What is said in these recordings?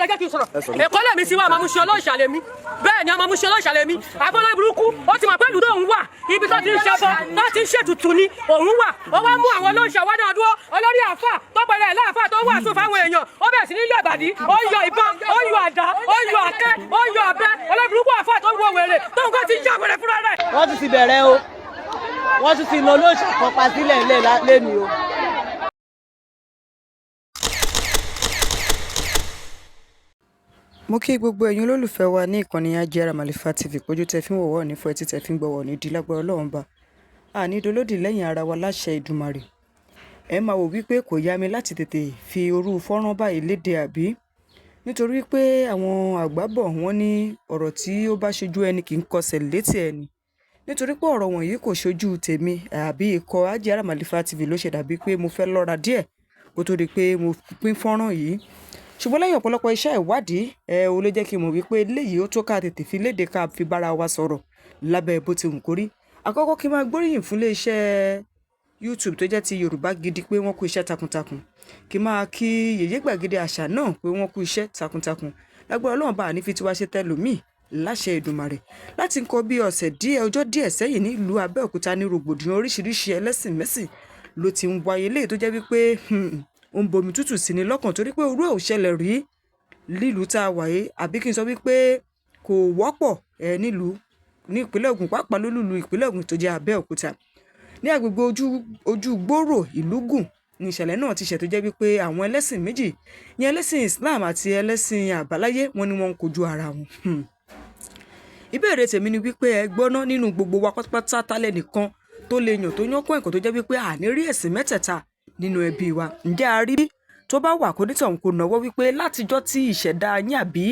Ẹ jẹ́ kí n sọ̀rọ̀. Èkó lèmi sí wa, ọmọ Mushin olóòṣà lèmi. Bẹ́ẹ̀ ni, ọmọ Mushin olóòṣà lèmi. Àbọ̀lọ́ burúkú, ó ti mọ̀ pé ìlú tóun wà, ibi tó ti ń ṣẹbọ, tó ti ń ṣètùtù ni òun wà. Ó wá mú àwọn olóòṣà wá náà dúró. Olórí àáfà tó pẹ̀lẹ́ láàfà tó wà sùn fáwọn èèyàn, ó bẹ̀rẹ̀ sí ní yọ ìbàdí, ó ń yọ ìbọn, ó ń yọ àdá, ó ń yọ àké, ó ń yọ ọ̀bẹ. Olórí burúkú àáfà tó ń wo wèrè tóun kò ti yá wèrè fúnra rẹ̀. Wọ́n tún ti bẹ̀rẹ̀ o. Wọ́n tún ti na olóòṣà kan pa sílẹ̀ ńlẹ̀ lẹ́nu o. Mo kí gbogbo ẹ̀yin olólùfẹ́ wa ní ìkànnì Ajiara Malifa TV. Pójú tẹ fi ń wọ̀wọ́ ní fún etí tẹ fi ń gbọ́wọ́ ní di lágbára Ọlọ́run bá àní dolódì lẹ́yìn ara wa láṣẹ Ìdùmarè. Ẹ máa wò wípé kò yá mi láti tètè fi orú fọ́nrán báyìí léde àbí, nítorí pé àwọn àgbà bọ̀ wọ́n ní ọ̀rọ̀ tí ó bá ṣojú ẹni kì í kọsẹ̀ létí ẹni. Nítorí pé ọ̀rọ̀ wọ̀nyí kò ṣojú tèmi àbí ikọ̀ Ajiara Malifa TV, ló ṣe dàbí pé mo fẹ́ lọ́ra díẹ̀ kó tó di pé mo pín fọ́nrán yìí. Ṣùgbọ́n lẹ́yìn ọ̀pọ̀lọpọ̀ iṣẹ́ ìwádìí, ẹ ò lè jẹ́ kí n mọ̀ wípé eléyìí ó tó ká tètè fi léde, ká fi bára wa sọ̀rọ̀ lábẹ́ bó ti wù kó rí. Àkọ́kọ́, kí n máa gbóríyìn fún iléeṣẹ́ YouTube tó jẹ́ ti Yorùbá Gidi pé wọ́n kú iṣẹ́ takuntakun. Kí n máa kí Yèyé Gbàgede Àṣà náà pé wọ́n kú iṣẹ́ takuntakun. Lágbára Ọlọ́run, bá àní fi tiwa ṣe tẹlòmíì láṣẹ Èdùmàrè. Láti nǹkan bí ọ̀sẹ̀ díẹ̀, ọjọ́ díẹ̀ sẹ́yìn, nílùú Abẹ́òkúta, ní rògbòdìyàn oríṣiríṣi ẹlẹ́sìn mẹ́sìn ló ti ń wáyé, léyìí tó jẹ́ wípé ó ń bomi tútù sí ni lọ́kàn, torí pé orú ẹ̀ ò ṣẹlẹ̀ rí nílùú tá a wà yìí, àbí kí n sọ wípé kò wọ́pọ̀ ẹ nílùú ní ìpínlẹ̀ Ògùn, pàápàá lólùlù ìpínlẹ̀ Ògùn tó jẹ́ Abẹ́òkúta. Ní agbègbè ojú gbòòrò Ìlúgùn ní ìṣẹ̀lẹ̀ náà ti ṣẹ̀, tó jẹ́ wípé àwọn ẹlẹ́sìn méjì ní, ẹlẹ́sìn Islam àti ẹlẹ́sìn àbáláyé, wọ́n ní wọ́n ń kojú ara wọn. Ìbéèrè tèmi ni wípé, ẹ gbọ́ná, nínú gbogbo wa pátápátá, tálẹ̀ nìkan tó lè yàn tó yán kó ẹ̀kọ́ tó jẹ́ wípé àní rí ẹ̀sìn mẹ́tẹ̀ẹ̀ta nínú ẹbí wa? Ǹjẹ́ a rí? Tó bá wà, kó nítọ̀hún kò náwó wípé látijọ́ tí ìṣẹ̀dá yín àbí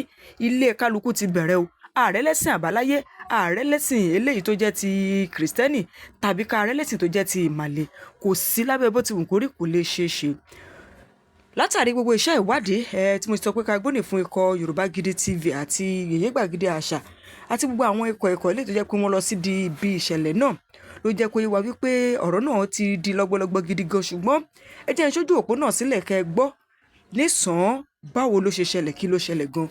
ilé kálukú ti bẹ̀rẹ̀ o, ààrẹ lẹ́sìn àbáláyé, ààrẹ lẹ́sìn eléyìí tó jẹ́ ti Kìrìsìtẹ́nì, tàbí ká ààrẹ lẹ́sìn tó jẹ́ ti ìmàle, kò sí lábẹ́ bó ti wù kórí, kò lè ṣeé ṣe. Látàrí gbogbo iṣẹ́ ìwádìí ẹ tí mo ti sọ pé ká gbóni fún ikọ̀ Yorùbá Gidi TV àti Yèyé Gbàgede Àṣà àti gbogbo àwọn ikọ̀ ẹ̀kọ́ eléyìí tó jẹ́ pé wọ́n lọ sí di ibi ìṣẹ̀lẹ̀ náà, ló jẹ́ kó yé wa wípé ọ̀rọ̀ náà ti di lọ́gbọ́lọ́gbọ́ gidi gan. Ṣùgbọ́n ẹ jẹ́ n ṣojú òpó náà sílẹ̀ kẹ́ ẹ gbọ́ nísàn-án báwo ló ṣe ṣẹlẹ̀, kí ló ṣẹlẹ̀ gan.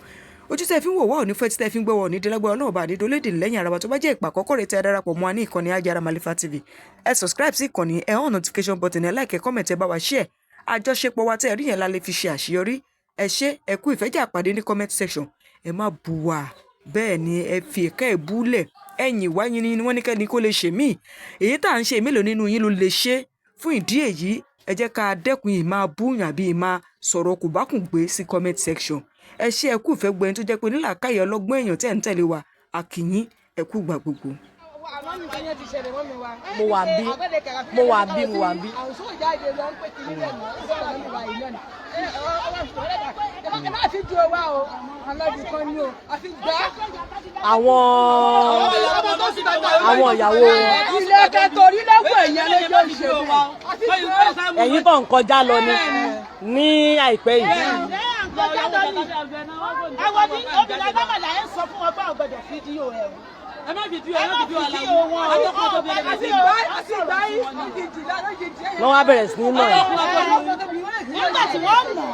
Ojú tẹ́ fi ń wò wá ò ní fẹ́, tí tẹ́ fi ń gbọ́ wá ò ní délágbára náà bá àdídó lédè lẹ́yìn ara wa. Tó bá jẹ́ ìpà àkọ́kọ́ rẹ̀ tẹ́ ẹ darapọ̀ mọ́ wa ní ìkànnì Ajiara Malifa TV, ẹ subscribe sí ìkànnì, ẹ on notification button, ẹ like, ẹ comment, ẹ bá wa share. Àjọṣepọ̀ wa tẹ́ ẹ rí yẹn la lè fi ṣe àṣeyọrí. Ẹ ṣé, ẹ kú ìfẹ́jà. Àpàdé ní comment section. Ẹ má bù wá, bẹ́ẹ̀ ni ẹ fi ẹ̀ka ẹ̀ búlẹ̀. Ẹ̀yìn wá yín ni wọ́n ní kẹ́ni kó lè ṣe míì. Èyí tá à ń ṣe, mélòó nínú yín ló lè ṣe? Fún ìdí èyí, ẹ jẹ́ ká dẹ́kun yìí máa búyàn àbí máa sọ̀rọ̀ kòbákùngbé sí comment section. Ẹ ṣé, ẹ kú ìfẹ́. Gbẹ̀yìn tó jẹ́ pé onílàákàyè, ọlọ́gbọ́n èèyàn tẹ́ ń tẹ̀lé wa, a kí yín, ẹ kú gbà gbogbo. Mo wà bí, mo wà bí, mo wà bí. Àwọn ìyàwó wọn. Ilé torí lẹ́kọ̀ọ́ èèyàn lójó ìṣèlú. Ẹ̀yin kàn ń kọjá lọ ni ní àìpẹ́ yìí. Àwọn bí obìnrin agbábọ̀là ẹ̀ ń sọ fún wọn pé àwọn gbọ́dọ̀ fídíò ẹ̀ o. Ẹ má fídíò, Ẹ má fídíò wọn o. Àti ìgbà yìí Wọ́n wá bẹ̀rẹ̀ sí ní nà ẹ́. Nígbà tí wọ́n mọ̀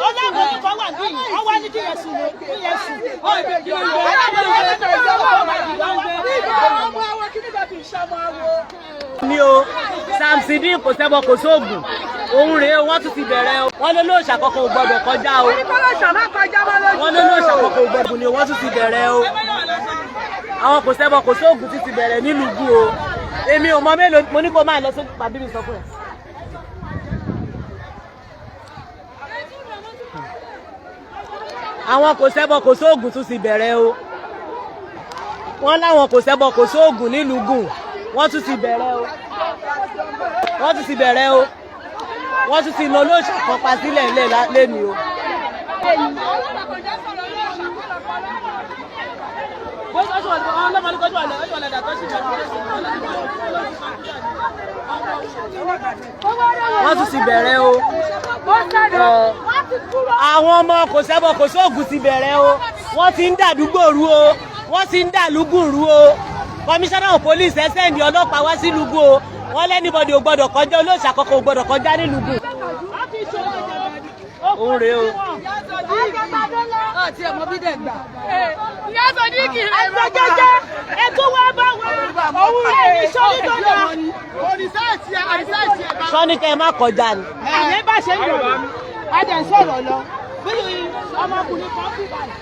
ọlọ́run kan wà bí wọ́n wá ní kí yẹn sùn ló kí yẹn sùn. Ní o, Samsideen kò sẹ́bọ̀ kò sóògùn òun rèé o. Wọ́n tún ti bẹ̀rẹ̀ o. Wọ́n lé lóòṣà kankan ò gbọ́dọ̀ kọjá o. Wọ́n lé lóòṣà kankan ò gbọ́dọ̀ ni o. Wọ́n tún ti bẹ̀rẹ̀ o. Àwọn kò sẹ́bọ̀ kò sóògùn tún ti bẹ̀rẹ̀ nílùú gùn o. Èmi ò mọ mélòó mo ní kó máa lọ sí pàbí mi sọ fún ẹ. Àwọn kò sẹ́bọ̀ kò sóògùn tún ti bẹ̀rẹ̀ o. Wọ́n láwọn kò sẹ́bọ̀ kò sóògùn nílùú gùn, wọ́n tún ti bẹ̀rẹ̀ o. Wọ́n tún ti bẹ̀rẹ̀ o. Wọ́n tún ti na olóòṣà kan pa sílẹ̀ lẹ́nu o. Wọ́n tún ti bẹ̀rẹ̀ o. Àwọn ọmọ kò sẹ́bọ̀ kò sóògùn ti bẹ̀rẹ̀ o. Wọ́n ti ń dàdúgbò rú o. Wọ́n ti ń dàlúgùn rú o. Commissioner of police, ẹ send ọlọ́pàá wá sí Lùgùn o. Wọ́n l'anybody ò gbọ́dọ̀ kọjá, olóòṣà kankan ò gbọ́dọ̀ kọjá ní Lùgùn. Òun rèé o. Àti ẹ̀mọ́ bí dẹ̀ gbà. Ìyá Sọdíkì rẹ̀ ẹgbẹ́ jẹ́jẹ́ ẹ tó wá bá wa. Òun rẹ̀ ní sọ́rí tó dà. Sọ́ni kẹ́ ẹ má kọjá ni. Àyè bá ṣe ń lò a dẹ̀ ń sọ̀rọ̀ lọ. Bí ọmọkùnrin kan kú báyìí.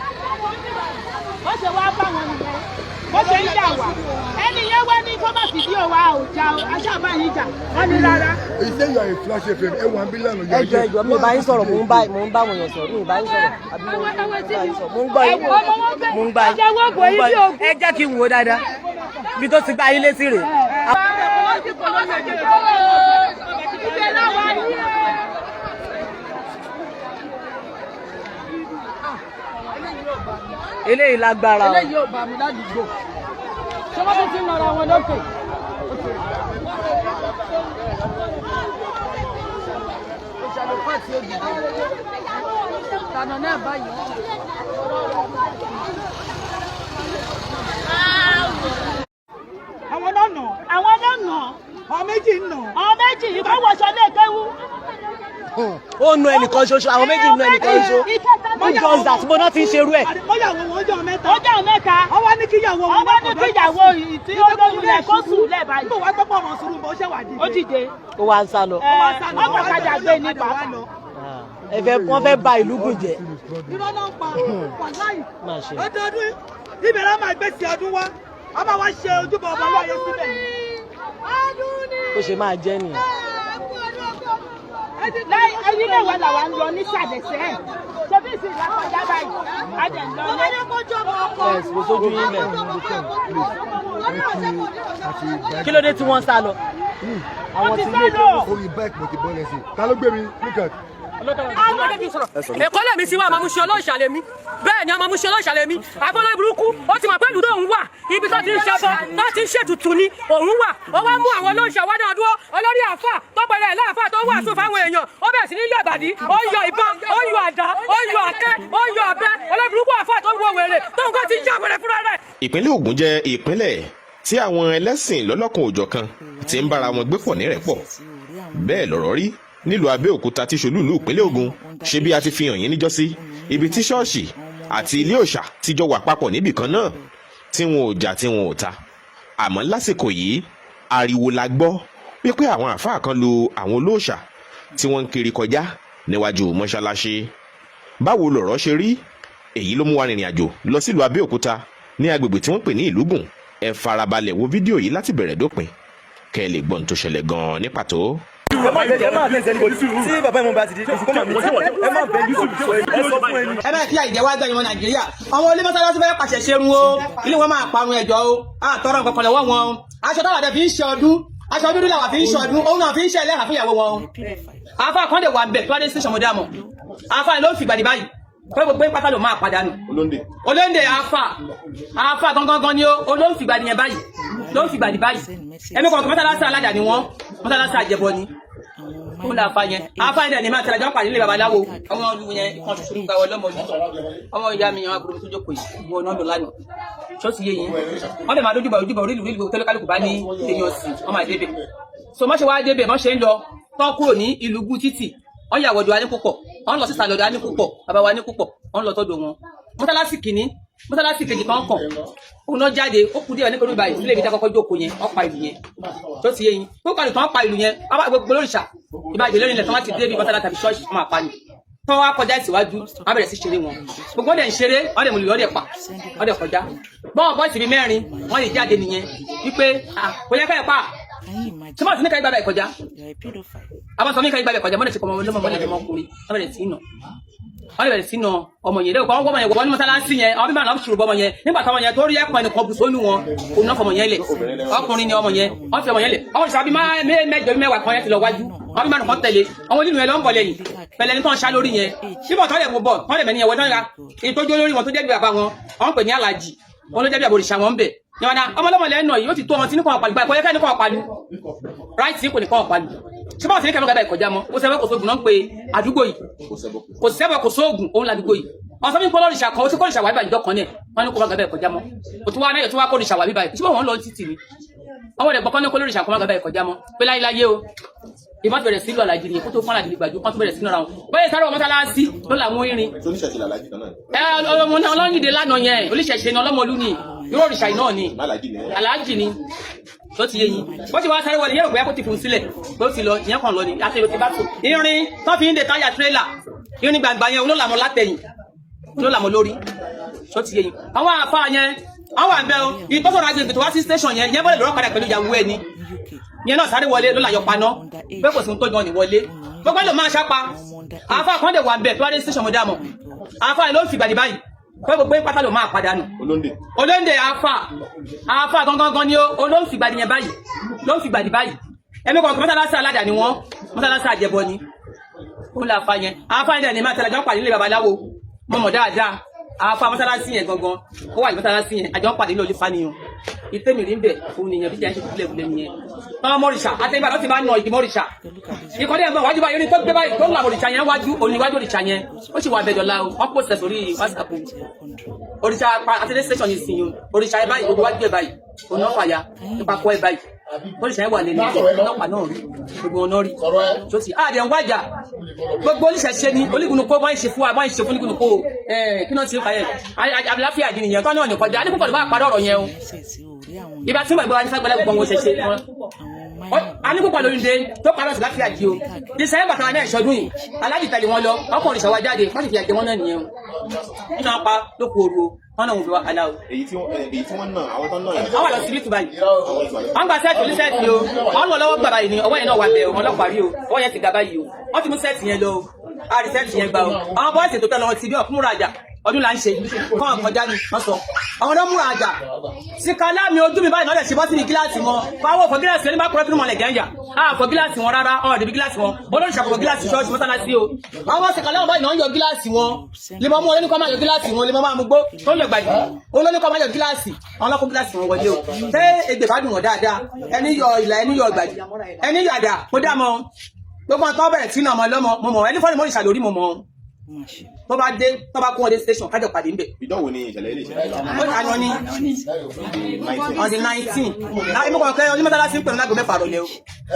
Bó ṣe wá bá wọn nìyẹn. Bó ṣe ń jà wá. Ẹni yẹn wá ní kó má fìdí òwa ò jà o. Aṣáàbá yín jà. Wọ́n ní rárá. You say you are a Flash FM, ẹ wà ń bí lánàá. Ẹjọ ẹjọ, mi ò bá yín sọ̀rọ̀, mò ń bá àwọn èèyàn sọ̀rọ̀, mi ò bá yín sọ̀rọ̀, àbí mo ń bá yín sọ̀rọ̀? Mò ń gbọ́ yín, mò ń gbá yín, mò ń gbọ́ yín. Ẹ jẹ́ kí n wò ó dáadáa, ibi tó ti gbá yín létí rèé. Ibẹ̀ láwa yìí. Eléyìí lágbára o. Eléyìí ò bá mi ládùúgbò. Ṣé wọ́n tún ti ń nara wọn lókè? Òṣèlú pàtì ògidì. Tànà náà báyìí. Àwọn náà nà. Àwọn náà nà. Àwọn méjì ń nà. Àwọn méjì ìbọn wọṣọ lé kéwú. Ó nu ẹnìkan ṣoṣo, àwọn méjì nu ẹnìkan ṣoṣo. Who does that? Mo náà ti ń ṣerú ẹ̀. Mọ́yàwó wọn jọ mẹ́ta. Ó jọ mẹ́ta. Ọwọ́ ní kíyàwó wọn. Ọwọ́ ní kíyàwó tí ó lóyún rẹ̀ kó sùn lẹ̀ báyìí. Níbo wá gbọ́pọ̀ wọn sùúrù bó ṣe wà dìde. Ó dìde. Ó wá ń sá lọ. Ọmọ kadà gbé ní pàápàá. Ẹ fẹ́, wọ́n fẹ́ ba ìlú gùn jẹ́. Irọ́ náà ń pa wàláì. Má ṣe. Ọdọọdún ibẹ̀ la máa gbé sí ọdún wá. A máa wá ṣe ojúbọ ọba lóye síbẹ̀. Ó ṣe máa jẹ́ nìyẹn. Lẹ́yìn ẹyin lè wà làwa ń lọ nísàlẹ̀ sẹ́ẹ̀. Ṣé bí ìsìn ìlàkọjá báyìí? A jẹ̀ ń lọ ní. Yes, kò sójú yín bẹ̀. Kí ló dé tí wọ́n sá lọ? Àwọn tí ilé kéwú. Orí bike mo ti bọ́ lẹ́sìn. Ta ló gbé mi? Look at. Èkó lèmi sí wa, ọmọ Mushin ọlọ́ọ̀ṣà lèmi. Bẹ́ẹ̀ ni, ọmọ Mushin ọlọ́ọ̀ṣà lèmi. Àfọlọ́ burúkú, ó ti mọ̀ pé ìlú tó ń wà, ibi tó ti ń ṣẹbọ tó ti ń ṣètùtù ni òun wà. Ó wá mú àwọn olóòṣà wá náà dúró. Olórí àáfà tó pẹ̀lẹ́ ẹ̀ láàfà tó wàásù fáwọn èèyàn, ó bẹ̀rẹ̀ sí ní yọ ìbàdí, ó yọ ìbọn, ó yọ àdá, ó yọ àké, ó yọ abẹ. Olórí burúkú àáfà tó ń wo wèrè tó ń kọ́ ti yá wèrè fúnra rẹ̀. Ìpínlẹ̀ Ògùn jẹ́ ìpínlẹ̀ tí àwọn ẹlẹ́sìn lọ́lọ́kan òjọ̀kan ti ń bára wọn gbé pọ̀ nírẹ̀pọ̀. Bẹ́ẹ̀ lọ̀rọ̀ rí nílùú Abẹ́òkúta tí ṣolúùlú ìpínlẹ̀ Ògùn. Ṣe bí a ti fi hàn yín níjọ́sí, ibi tí ṣọ́ọ̀ṣì àti ilé òòṣà ti jọ wà papọ̀ níbì kan náà, tí wọn ò jà, tí wọn ò ta. Àmọ́ lásìkò yìí, ariwo la gbọ́ wípé àwọn àáfàá kan lu àwọn olóòṣà tí wọ́n ń kiri kọjá níwájú mọ́ṣáláṣí. Báwo lọ̀rọ̀ ṣe rí? Èyí ló mú wa rìnrìn àjò lọ sílùú Abẹ́òkúta ní agbègbè tí wọ́n pè ní Ìlúgùn. Ẹ farabalẹ̀ wo fídíò yìí láti bẹ̀rẹ̀ dópin, kẹ́ ẹ lè gbọ́n tó ṣẹlẹ̀ gan-an ní pàtó. Ẹ má bẹ, ẹ má bẹ anybody. Tí bàbá ìmọ̀ bá ti di, kó má mi ẹ má bẹ Yusuf, ẹ sọ fún ẹni. Ẹ bá fi àìjẹ́ wá gbẹ̀yìn wọn Nàìjíríà, àwọn olé mọ́sálásí fẹ́ pàṣẹ ṣerun o, ilé wọn máa parun. Ẹjọ́ o, àtọrọ nǹkan kan lọ́wọ́ wọn o. Aṣọ táwọn àdẹ fi ń ṣe ọdún, aṣọ dúdú làwọn fi ń ṣe ọdún, òun náà fi ń ṣe ẹlẹ́hà fún ìyàwó wọn o. Afa kan dẹ̀ wà ń bẹ̀ tó wá dé station mọ̀dá mọ̀, afa ló ń fìgbàdì báyìí pé gbogbo pátá ló máa padànù. Olóńdè afa, afa gangan ni ó olóńfìgbàdì yẹn báyìí, ló ń fìgbàdì báyìí. Ẹ̀mí kọ̀ọ̀kan mọ́sálásí aládàá ni wọ́n, mọ́sálásí àjẹbọ ni ó ń afa yẹn. Afa yẹn dẹ̀ ní máa tẹ̀lé àjọ pàdé nílé babaláwo. Ọmọ olú yẹn kan ṣoṣo nípa ọlọ́mọ yìí, ọmọ ìyá mi, àwọn àbúrò tó jókòó yìí wọ náà lọ lánàá ṣọ́ọ̀ṣì yé yín. Wọ́n lè máa dójúbọ̀ ojúbọ̀ orí ìlú ìlú tẹ́lẹ̀, kálukú bá ní èèyàn sí, wọ́n máa débẹ̀. So mọ́ṣẹ́ wá débẹ̀, mọ́ṣẹ́ ń lọ tán kúrò ní ìlú gú títì, wọ́n yà wọ̀dọ̀ alẹ́ púpọ̀, wọ́n lọ sísàlẹ̀ ọ̀dọ̀ alẹ́ púpọ̀, bàbá wa ní púpọ̀, wọ́n lọ tọ́dọ̀ wọn. Mọ́sálásí kìíní, mọ́sálásí kejì kan kàn, òun náà jáde, ó kú díẹ̀ nítorí báyìí sílé ibi tá kọ́kọ́ jókòó yẹn, wọ́n pa ìlú yẹn tó ti yé yín. Ó kàlù tán pa ìlú yẹn, wọ́n bá gbogbo lóríṣà ìbá ìjọ lórí ilẹ̀ tó wọ́n ti dé bí mọ́sálásí tàbí ṣọ́ọ̀ṣì, wọ́n máa pa ni. Tó wá kọjá ìsíwájú, wọ́n bẹ̀rẹ̀ sí ṣeré wọn, gbogbo wọn dẹ̀ ń ṣeré, wọ́n dẹ̀ mú lù, wọ́n dẹ̀ pa, wọ́n dẹ̀ kọjá. Bọ́ọ̀ bọ́ọ̀sì bíi mẹ́rin wọ́n lè jáde nìyẹn wípé kò yẹ ká ẹ̀ pa tí wọ́n ti ní ká gbàgbà ìkọjá, àwọn sọ ní ká gbàgbà ìkọjá. Mọ́lẹ̀ ti kọ́ ọmọ ọlọ́mọ, mọ́lẹ̀ ọmọkùnrin, wọ́n bẹ̀rẹ̀ sí nà, wọ́n bẹ̀rẹ̀ sí nà ọmọ yẹn lẹ́kọ̀ọ́. Wọ́n yẹn wọ́n ní mọ́sálásí yẹn, àwọn bíbá náà ṣùrù bọ́ ọmọ yẹn. Nígbà táwọn yẹn tó rí ẹ̀pọ̀ ẹnìkan bù sónú wọn, òun náà fọmọ yẹn lẹ̀. Ọkùnrin ni ọmọ yẹn, wọ́n fi ọmọ yẹn lẹ̀. Ọmọ ìṣàbí mẹ́jọ mẹ́wàá kan yẹn ti lọ wájú, àwọn bíbá nìkan tẹ̀lé àwọn onílù yẹn lọ ń bọ̀ lẹ́yìn pẹ̀lẹ́ ní tó ń ṣá lórí yẹn bíbọ̀ tọ́lẹ̀ mú bọ̀ tọ́lẹ̀ mẹ́ni yẹn wọ́n tán ìtọ́jú olórí wọn tó jẹ́ bí bàbá wọn, àwọn pè ní alájì wọn ló jẹ́ bí àbòrìṣà wọn ń bẹ̀ ní wọn náà. Ọmọlọ́mọ lẹ́nu yìí ó ti tó ọmọ tí ní kàn pàlù báyìí, kò yẹ ká ní kàn pàlù ráìtì, kò ní kàn pàlù. Ṣé báwọn ti ní kẹ́mọ́ gàdá ìkọjá mọ́? Ó sẹ́wọ́ kò sóògùn náà ń pe àdúgbò yìí, kò sẹ́wọ́ kò sóògùn òun làdúgbò yìí. Wọ́n sọ fún mi pé lọ́rìṣà kan ó ti kọ́rìṣà wà bíbá ìjọ kan náà, wọ́n ní kó má gàdá ìkọjá mọ́. Ó tún wá náà tó wá kọ́rìṣà wà bíbá yìí. Ṣé wọ́n lọ títì ni àwọn ọ̀dẹ̀ gbọ́kàn ní kó lóríṣà kan má gàdá ìkọjá mọ́ pé láyéláyé o? Ìbọn ti bẹ̀rẹ̀ sí lọ àlàjì nìyẹn kó tó fún àlàjì gbàjú kó tó bẹ̀rẹ̀ sí nara wọn báyìí sáré wọn mọ́sálásí ló làwọn irin. Oníṣẹ̀ṣe làlájì kan náà. Ẹ ọmọ náà ọlọ́yìndé lánàá yẹn, oníṣẹ̀ṣe ni, ọlọ́mọlú ni, irú òrìṣà yìí náà ni. Alájì ni. Aláàjì ni tó ti yé yín. Bó ti wá sáré wọlé yẹ́rù pé kó ti fún un sílẹ̀ bó ti lọ ìyẹn kàn lọ ni àti èrò ti bá tó irin tó fi ń de táyà tírélà, irin gbàngbà yẹn olólàmọ látẹ̀yìn olólàmọ lórí tó ti yé yín. Àwọn àfa yẹn àwọn àbẹ o ìtọ́sọ̀rọ̀ agbègbè tó wá sí station yẹn yẹn bọ́lẹ̀ lọ́rọ̀ padà pẹ̀lú ìyàwó ẹ̀ ni yẹn náà sáré wọlé ló là yọ paná pé kò sí ohun tó jọ ní wọlé gbogbo ẹ̀ ló máa ṣápa. Àfa kan dẹ̀ wà bẹ̀ tó wá dé station, mo dá mọ̀, àfa yẹn ló ń fìgbàdì báyìí pé gbogbo pátá ló máa padànù. Olóńdè. Olóńdè àfa àfa gangan ni ó ló ń fìgbàdì yẹn báyìí, ló ń fìgbàdì báyìí. Ẹ̀mí kọ̀ọ̀kan mọ́sálásí aládàá ni wọ́n, mọ́sálásí àjẹbọ ni ó là fa yẹn. Àfa yẹn dẹ̀ ní máa tẹ̀lé àjọ pàdé nílé babaláwo mo mọ̀ dáadáa. Àfa mọ́sálásí yẹn gangan ó wà ní mọ́sálásí yẹn, àjọ pàdé nílé olífàníyàn ìtẹ́mi rí ń bẹ̀ òun nìyẹn bí jẹ́ ṣe kúlẹ̀ kúlẹ̀ nìyẹn. Ọmọ mọ̀rìṣà àtẹ̀yìnbá ló ti máa ń nà igi mọ̀rìṣà ìkọ́lé ẹ̀gbọ́n wájú báyìí ní tó gbé báyìí tó ń la òrìṣà yẹn wájú òní wájú òrìṣà yẹn ó sì wà bẹ́ẹ̀ dọ̀la o. Wọ́n pòsẹ̀ sórí WhatsApp òrìṣà àtẹ̀lé station yìí sìn yín òrìṣà ẹ̀ báyìí gbogbo wájú ẹ̀ báyìí òun náà fàyà nípa kọ́ ẹ̀ báyìí òrìṣà yẹn wà lẹ́nu ọlọ́pàá náà rí gbogbo wọn náà rí tó ti àdé ń wájà. Gbogbo oníṣẹ̀ṣe ni olígunukó wọ́n ń ṣe fún wa, wọ́n ń ṣe fún onígunukó kí náà ti ń fa yẹn àbíláfíà àdínì yẹn tọ́nà ọ̀nà kọjá ní púpọ̀ ló bá parí ọ̀rọ̀ yẹn o. Ìbá tí wọ́n gbọ́ wa ní fagbọ́lá gbogbo wọn ṣẹṣe a ní púpọ̀ lórí ndé tó parí ọ̀sẹ̀ láfíà jí o. Dísẹ́mbà kan náà ìṣọdún yìí aláàjì tẹ̀lé wọn lọ ọkùnrin ìṣàwá jáde wọ́n sì fi àjẹ wọn náà nìyẹn o. Nínú apá ló kú ooru o, wọn náà wọ́n fi wá alá o. Èyí tí wọ́n náà àwọn tó ń náà yẹn. Àwọn àlọ́ síbítù báyìí wọ́n gba sẹ́ẹ̀tì oníṣẹ́ẹ̀tì o, wọ́n lọ lọ́wọ́ gbàgbà yìí ni ọwọ́ yẹn náà wà bẹ́ẹ̀ o. Ọlọ́pàá rí o, ọwọ́ yẹn ti gà báyìí o, wọ́n ti mú sẹ́ẹ̀tì yẹn lọ o, a rí sẹ́ẹ̀tì yẹn gbà o. Àwọn bọ́ọ̀sì tó tẹ́ lọ́wọ́ ti bí ọ̀kúnmúra àjà ọdún là ń ṣe kọ́ ọ̀kọjá ni wọ́n sọ àwọn ọ̀dọ́ múra àjà síkálá mi ojú mi báyìí náà lè ṣe bọ́ sí ní gíláàsì wọn fáwọn fọ gíláàsì ẹni bá kúrẹ́ fún mọ̀lẹ̀ gẹ́ńyà á fọ gíláàsì wọn rárá ọ̀rọ̀ débi gíláàsì wọn olóríṣà fọ gíláàsì ṣọ́ọ̀ṣì mọ́sálásí o. Àwọn síkálá wọn báyìí náà ń yọ gíláàsì wọn lè mọ mú wọn lóní kọ́ máa yọ gíláàsì wọn lè mọ máa mú gbó tó ń lọ gbàdí olóní kọ́ máa yọ gíláàsì àwọn ọlọ́kọ́ gíláàsì wọn wọlé o. Tẹ́ ègbè bá dùn wọn dáadáa, ẹni yọ ìlà, ẹni yọ gbàdí, ẹni yọ àdá mo dá mọ gbogbo àwọn tó bẹ̀rẹ̀ tí náà ọmọ ọlọ́mọ mo mọ̀ ẹni fọ́nì mọ́rìṣà lórí mo mọ̀ tó bá dé tó bá kún wọn dé station kájọ pàdé ńbẹ̀. Ìjọ́ wo ni ìṣẹ̀lẹ̀ ilé ìṣẹ̀lẹ̀? Ó àná ní on the 19. Láì mú kàn kẹ́ onímọ̀tàlá sí ń pẹ̀lú lágbo 6 rọ̀lẹ́ o,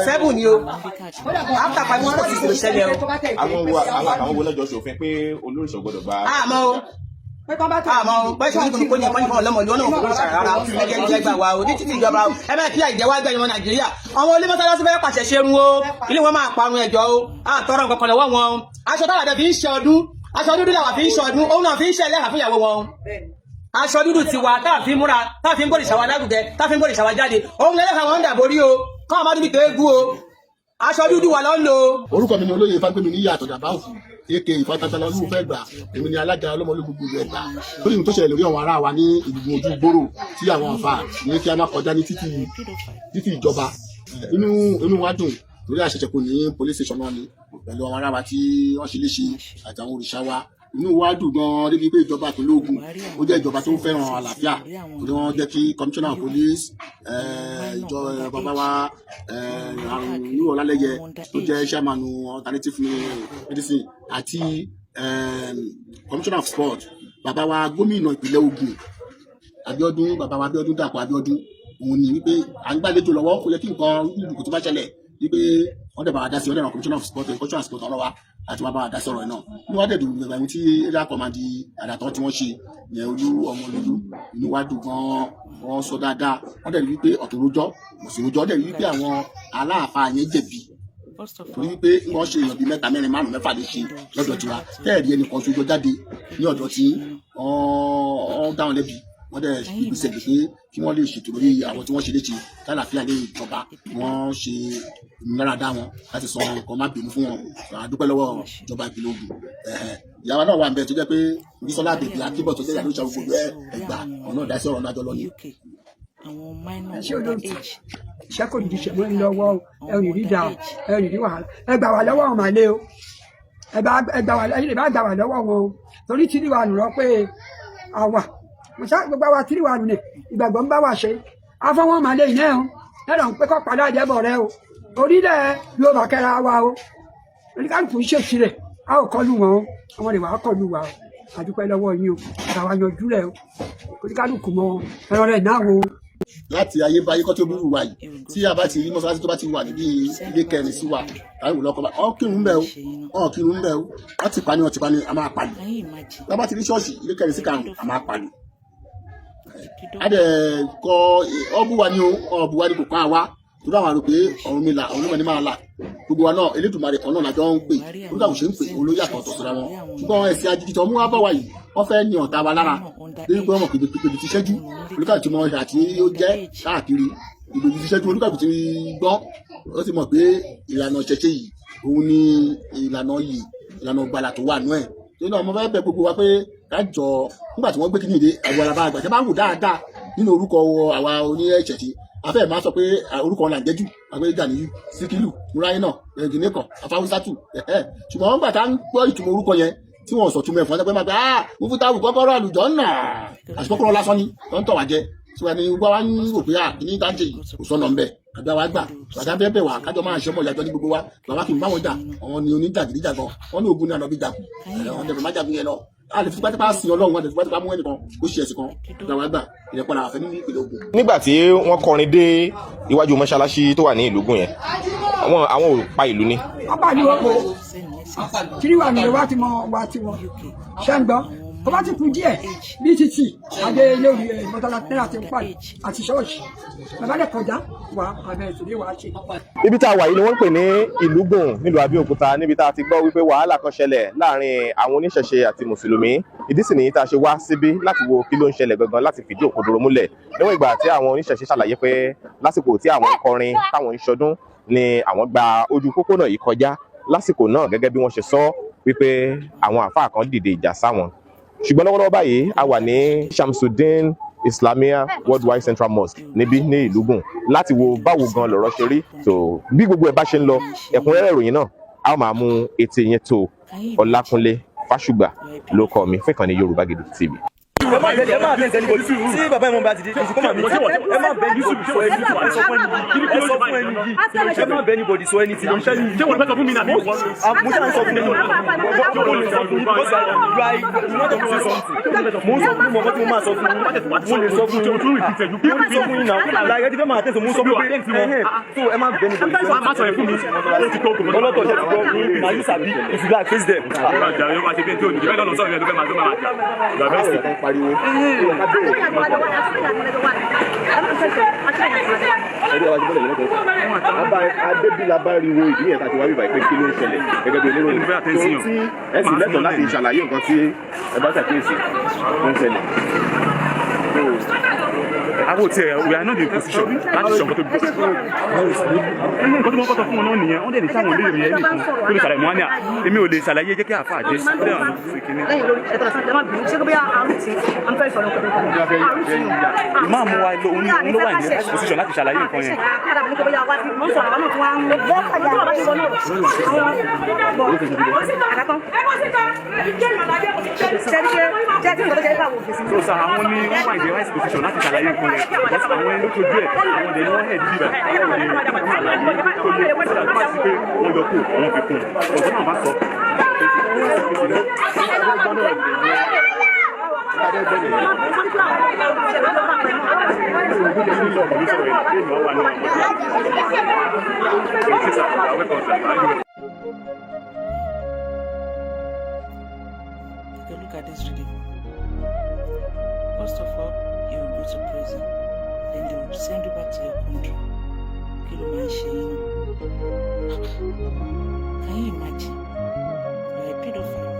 7 ni o, after 5 one forty ló ṣẹlẹ̀ o. Àwọn wo àwọn àtàwọn wo lọ́jọ́ ṣòfin pé olóríṣà gbọ́dọ̀ gba. Àmọ́ o, àmọ́ o bẹ́ẹ̀ ṣe oníkùnrin kò ní ẹ̀kọ́ nípa ọlọ́mọ ìlú ọ̀nà òfin òrìṣà rárá. Ẹ̀jẹ̀ ń jẹ́ gbà wá o ní títí ìjọba o. Ẹ bẹ́ẹ̀ kí àìjẹ́ wá gbẹ̀yìn wọn Nàìjíríà. Àwọn onímọ̀tàlá sí fẹ́ pàṣẹ ṣerun o, ilé wọn máa parun ẹjọ́ o. Àtọrọ nǹkan kan lọ́wọ́ wọn o. Aṣọ táwọn àdẹ fi ń ṣe ọdún, aṣọ dúdú làwọn fi ń ṣe ọdún, òun náà fi ń ṣe ẹlẹ́hà fún ìyàwó wọn. Aṣọ dúdú ti wa tá a fi múra, tá a fi ń gbòrìṣà wa lárugẹ, tá a fi ń gbòrìṣà wa jáde, òun lẹ́lẹ́hà wọn ń dàborí o. Káwọn má dúbí tó eégún o, aṣọ dúdú wa ló ń lò o. Orúkọ mi ni olóyè Fagbemi níyà àtọ̀dà báwùfù aka Ìfọ̀tàtàlá olúfẹ́ gbà. Èmi ni alága ọlọ́mọlú gbogbo ìlú Ẹ̀gbá lórí ohun tó ṣẹlẹ̀ lórí àwọn ará wa ní ìdìbò ojú gbòòrò tí àwọn àfa ní kí a má kọjá ní títì títì ìjọba. Inú wa dùn lórí àṣẹṣẹ kò ní police station náà ni pẹ̀lú àwọn ará wa tí wọ́n ṣe léṣe àtàwọn òrìṣà wa. Inú wa dùn gan-an débi pé ìjọba ìpínlẹ̀ Ògùn ó jẹ́ ìjọba tó ń fẹ́ràn àlàáfíà torí wọ́n jẹ́ kí commissioner of police, ìjọ bàbá wa àrùn Nuru Ọlálẹ́yẹ tó jẹ́ chairman alternative medicine àti commissioner of sport, bàbá wa gómìnà ìpínlẹ̀ Ògùn Abíọ́dún, bàbá wa Abíọ́dún Dàpọ̀ Abíọ́dún. Òun ni wípé à ń gbàlejò lọ́wọ́, kò yẹ kí nǹkan kò tó bá ṣẹlẹ̀ wípé wọ́n dẹ̀ bá wa dá sí. Wọ́n dẹ̀ ràn commissioner of sport and cultural sport ọ̀rọ̀ wa àti wọ́n bá wa dá sí ọ̀rọ̀ yìí náà. Inú wa dẹ̀ dùn gbẹ̀gbẹ̀ ohun tí area command àdàtọ̀ tí wọ́n ṣe yẹn, olú ọmọ lójú. Inú wa dùn gan-an, wọ́n sọ dáadáa, wọ́n dẹ̀ rí wípé ọ̀tún rojọ́ mọ̀sí rojọ́, wọ́n dẹ̀ rí wípé àwọn aláàfáà yẹn jẹ̀bi torí wípé wọ́n ṣe èèyàn bíi mẹ́ta, mẹ́rin, márùn, mẹ́fà lè ṣe lọ́dọ̀ tiwa tẹ́ẹ̀rí ẹnìkan ṣojú jáde ní ọ̀dọ̀ tí wọ́n dá wọn lẹ́bi. Wọ́n dẹ̀ ìgbésẹ̀ pé kí wọ́n lè ṣètò lórí àwọn tí wọ́n ṣe léṣe kálàfíà lè jọba. Wọ́n ṣe ìmúláradá wọn láti sọ nǹkan má bínú fún wọn. A dúpẹ́ lọ́wọ́ ìjọba ìpínlẹ̀ Ògùn. Ìyàwó náà wà ń bẹ tó jẹ́ pé Bísọ́lá Àbẹ̀bí Akíbọ̀ tó jẹ́ ìyàlóṣà gbogbo Ẹ̀gbá ọ̀nà ìdásí ọ̀rọ̀ náà jọ lọ ni. Ṣé olóòtú iṣẹ́ kò ní ṣe mọ́ ní lọ́wọ́ o. Ẹ ò ní rí dáa, ẹ ò ní rí wàhálà. Ẹ gbà wá lọ́wọ́ àwọn màlẹ́ o. Ẹ bá ẹ gbà wá, ẹ̀yin lè bá gbà wá lọ́wọ́ wọn o torí tí ní wàá nù lọ pé àwà mo sá gbogbo àwa tí ní wàá nù ní ìgbàgbọ́ ń bá wa ṣe afọwọ́n màlẹ́ yìí náà o lẹ́nu pé kọ́ padà jẹ́bọ̀ rẹ o. Orílẹ̀ Yorùbá kẹ́ra wa o, oníkálukú ń ṣèṣì rẹ̀, a ò kọlu wọn o, àwọn lè wàá kọlu wa o. Àdúpẹ́ lọ́wọ́ yín o, àwa yanjú rẹ̀ o, oníkálukú mọ ẹran rẹ̀ náà o. Láti ayébáyé kọ́ tó bí wù wá yìí, tí a bá ti rí mọ́ṣáláṣí tó bá ti wà níbi ilé kẹrin sí wa táwọn ìwòlọ́kọ̀ bá ọ̀ kírun bẹ́ẹ̀ o, ọ̀ kírun bẹ́ẹ̀ o, wọ́n ti pa ni, wọ́n ti pa ni, a máa pàlù. Tá a bá ti rí ṣọ́ọ̀ṣì ilé kẹrin sí karùn-ún, a máa pàlù. A dẹ̀ kọ ọ̀bù wa ni o, ọ̀bù wa ni kò kàn wá torí àwọn àrò pé Ọ̀rúnmìlà Ọ̀rúnmìlà ni máa là gbogbo wa náà. Elédùmarè kan náà lájọ ń pè, olúkàkùn ṣe ń pè òun ló yàtọ̀ ọ̀tọ̀ síra wọn. Ṣùgbọ́n ẹ̀sìn àjèjì tó mú wá bá wa yìí, wọ́n fẹ́ ní ọ̀tá wa lára lórí pé wọ́n mọ̀ pé ìgbèjì ti ṣẹ́jú. Olúkàkùn ti mọ ìhà tí ó jẹ́ káàkiri. Ìgbèjì ti ṣẹ́jú, olúkàkùn ti gbọ́, ó ti mọ̀ pé ìlànà ìṣẹ̀ṣe yìí òun ni ìlànà yìí, ìlànà ìgbàlà tó wà nú ẹ̀. Torí náà mo fẹ́ bẹ̀ gbogbo wa pé ká jọ nígbà tí wọ́n gbé kíní ìdè àwọn ará àgbà tí wọ́n bá wò dáadáa nínú orúkọ àwa oníṣẹ̀ṣe, afẹ́ máa sọ pé orúkọ wọn là ń jẹ́jù àgbẹ̀ Ganiyu, Síkírù, Múráyínà, ẹ̀gìnìkan, Afáwísátù. Ṣùgbọ́n wọ́n gbà tá ń gbọ́ ìtumọ̀ orúkọ yẹn tí wọ́n sọ túmọ̀ ẹ̀fọn pé máa gbé ah Mufutawu kọ́kọ́rọ́ àlùjọ náà àti kọ́kọ́rọ́ lásán ni tó ń tọ̀ wá jẹ tí wọ́n ní wọ́n wá ń rò pé ah ní tá ń ṣe yìí kò sọ́nà ń bẹ̀. Àgbà wa gbà bàtà bẹ́ẹ̀ bẹ̀ wá kájọ máa ṣe ọmọ ìyàjọ ní gbogbo wa. Bàbá kì í bá wọn jà, àwọn ni oníjàgídíjàgan wọn ní ogun ní ànábì jà, àwọn dẹ̀fẹ̀ má jagun yẹn lọ. A lè fi tipátipá sin Ọlọ́run, a lè fi tipátipá mú ẹnìkan kó ṣe ẹ̀sìn kan. Àgbà wa gbà ìrẹ́pọ̀ làwọn afẹ́ nínú ìpínlẹ̀ Ògùn. Nígbà tí wọ́n kọrin dé iwájú mọ́ṣáláṣí tó wà ní Ìlúgùn yẹn, àwọn ò pa ìlú ni. Wọ́n pariwo tìrí wà nìyẹn wá ti mọ wá ti wọn ṣẹ́ ń gbọ́. Tó bá ti kú díẹ̀ bí títì adé lórí ẹ̀ mọ́tàlá náírà ti ń pàdé àti ṣọ́ọ̀ṣì bàbá rẹ̀ kọjá wà abẹ́ ìtìrí wà á ṣe. Ibi tá a wà yìí ni wọ́n ń pè ní Ìlúgùn nílùú Abẹ́òkúta, níbi tá a ti gbọ́ wípé wàhálà kan ṣẹlẹ̀ láàrin àwọn oníṣẹ̀ṣe àti mùsùlùmí. Ìdí sì nìyí tá a ṣe wá síbí láti wo kí ló ń ṣẹlẹ̀ gangan, láti fìdí òkodoro múlẹ̀. Níwọ̀n ìgbà tí àwọn oníṣẹ̀ṣe ṣàlàyé pé lásìkò tí àwọn ń kọrin táwọn ń ṣọdún ni àwọn gba ojú pópónà yìí kọjá lásìkò náà, gẹ́gẹ́ bí wọ́n ṣe sọ wípé àwọn àáfàá kan dìde ìjà sáwọn. Ṣùgbọ́n lọ́wọ́lọ́wọ́ báyìí, a wà ní Shamsuddin Islamia Worldwide Central Mosque níbí ní Ìlúgùn láti wo báwo gan lọ̀rọ̀ ṣe rí. So bí gbogbo ẹ̀ bá ṣe ń lọ, ẹ̀kúnrẹ́rẹ́ ìròyìn náà a ó máa mú etí yẹn tó. Ọlákúnlé Fásùgbà ló kọ mi fún ìkànnì Yorùbá Gidi TV. Ẹ má offend anybody. Tí bàbá ìmọ̀ bá ti di, you should come and meet. Ẹ má bẹ anybody sọ anything. Ẹ sọ fún ẹni yìí, ẹ má bẹ anybody sọ anything. I'm telling you. Ṣé wọ́n fẹ́ sọ fún mi nàbí wọ́n? Mo ṣáà ń sọ fún yín, mo lè sọ fún yín because you want to say something. Mo ń sọ fún mo tí mo máa sọ fún yín, mo lè sọ fún yín, mo lè sọ fún yín náà. Like ẹ ti fẹ́ máa tẹ̀sán, mo ń sọ fún pé ẹhẹ́n, so ẹ má bẹ anybody sọ. Má sọ yẹn fún mi, ó ti tó kò mọ́. Ọlọ́tọ̀ ṣe ti gbọ́ na you sabi if you like face them. Ọ̀rọ̀ àjà yóò máa ṣe bí ẹni tí ò ní jẹ́ bẹ́ẹ̀ lọ́nà sọ̀rọ̀ yẹn ló fẹ́ máa tó máa jà. You are very sick. Pariwo. Ẹbí wa ti bọ́lẹ̀ yìí lọ́tọ̀ adébílábáriwo ìdí yẹn tá a ti wá bíbá pé kí ló ń ṣẹlẹ̀ gẹ́gẹ́ bí oníròyìn tó tí ẹ sì lẹ́tọ̀ọ́ láti ṣàlàyé nǹkan tí ẹ bá ṣàkíyèsí tó ń ṣẹlẹ̀. Àwọn tí ẹ, we are not in position láti ṣe nǹkan tó gbọ́. Nǹkan tó mọ́ kọ́tọ̀ fún wọn náà nìyẹn. Wọ́n dẹ̀ lè sáwọn olóyè yẹn nìkan tó lè ṣàlàyé. Mọ́ ní à èmi ò lè ṣàlàyé, jẹ́ kí àáfàá jẹ́ ó dẹ̀ wọ́n fi kíní. Lẹ́yìn lórí ẹ̀tọ́ lọ́sàn ẹ̀ má bínú, ṣé kó bóyá àrùn tí I'm very sorry, àrùn tí Ìmáàmù wa ló òun ló wà ní position láti ṣàlàyé nǹkan yẹn. Padà bọ̀ ní kó bóyá wá sí mò ń sọ̀rọ̀ àwọn náà tí wọ́n á ń tí wọ́n bá ti sọ náà àwọn bọ̀ àkàtàn. Ṣé ṣé tí nǹkan tó ṣe é fáwọn òfin sí. So sir, àwọn ní wọ́n wà in the right position láti ṣàlàyé nǹkan yẹn because àwọn ẹni ló ṣojú ẹ̀, àwọn ọ̀dẹ̀ ni wọ́n head bíbà, àwọn ọ̀dẹ̀ wọ́n ṣàlàyé tó yẹ kó tó bá sí pé wọ́n yọ kó wọ́n fi kún ọ̀dọ́ náà bá sọ. Okay, look at this video. First of all, you will go to prison. Then they will send you back to your country. Kí ló máa ń ṣe yín náà? Can you imagine? You're a pedophile.